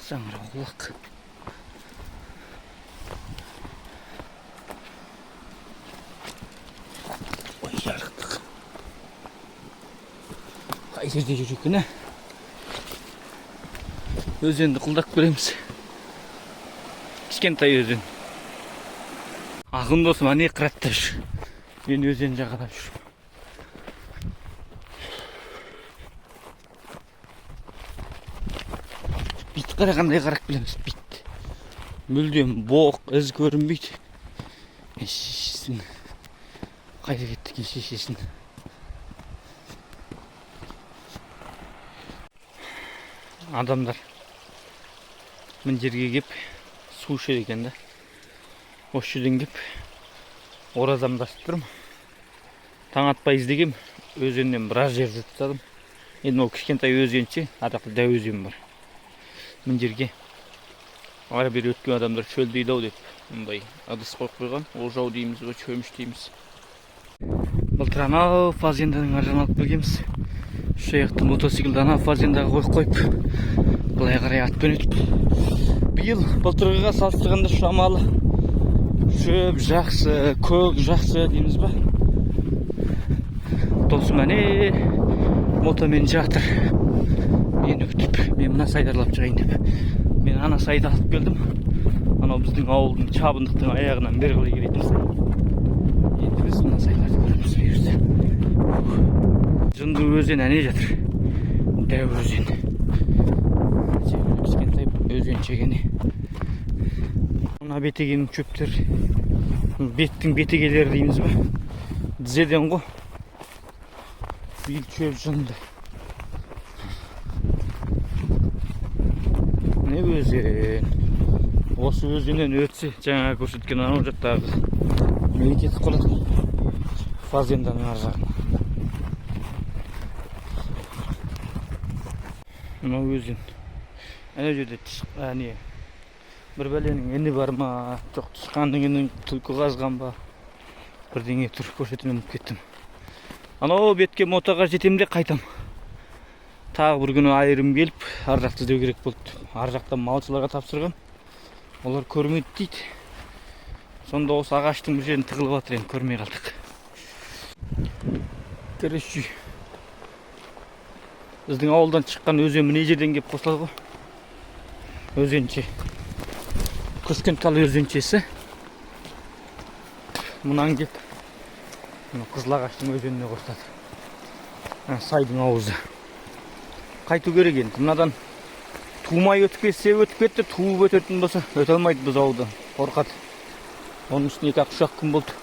Саңырауқұлақ. Ой, жарықтық. Қай жерде жүр екен, ә? Өзенді құлдап көреміз. Кішкентай өзен. Ақын досым әне қыратта жүр. Мен өзен жағалап жүрмін. Бит қарағандай қарап келеміз, бит. Мүлдем боқ, із көрінбейді. Шешесін. Қайда кетті екен шешесін? Адамдар мына жерге кеп су ішеді екен да. Осы жерден кеп оразамды ашып тұрмын. Таң атпай іздегем, өзеннен біраз жер жүріп тастадым. Енді ол кішкентай өзенше, ар жақта дәу өзен бар. Мына жерге ары бері өткен адамдар шөлдейді ау деп мындай ыдыс қойып қойған. Ожау дейміз ба, шөміш дейміз. Былтыр анау фазенданың ар жағынан алып келгенбіз. Үш аяқты мотоциклді анау фазендаға қойып қойып, былай қарай атпен өтіп. Биыл былтырғыға салыстырғанда шамалы шөп жақсы, көк жақсы дейміз ба. Досым әне мотомен жатыр. Мені күтіп, мен мына сайды аралап шығайын деп. Мен ана сайды алып келдім. Анау біздің ауылдың чабындықтың аяғынан бері қарай келетін сай. Енді біз мына сайларды көреміз бұйырса. Жынды өзен әне жатыр. Дәу өзен. Кішкентай өзеншек әне. Мына бетегенің шөптері. Беттің бетегелері дейміз ба? Тізеден ғой. Биыл шөп жынды. Не өзен? Осы өзеннен өтсе, жаңа көрсеткен анау жақтағы неге кетіп қалады? Фазенданың ар жағына. Мынау өзен. Ана жерде не, бір бәленің іні бар ма? Жоқ, тышқанның іні, түлкі қазған ба? Бірдеңе тұр, көрсетуін ұмытып кеттім. Анау бетке мотоға жетем де қайтам. Тағы бір күні айырым келіп, ар жақты іздеу керек болды. Ар жақта малшыларға тапсырғам. Олар көрмейді дейді. Сонда осы ағаштың бір жерін тығылып жатыр, енді көрмей қалдық. Короче, біздің ауылдан шыққан өзен мына жерден келіп қосылады ғой. Өзенше. Көшкен тал өзеншесі. Мұнан келіп мына Қызыл ағаштың өзеніне қосылады. Сайдың аузы. Қайту керек енді. Мынадан тумай өтіп кетсе өтіп кетті, туып өтетін болса өте алмайды бұзауды. Қорқады. Оның үстіне екі-ақ үш-ақ күн болды.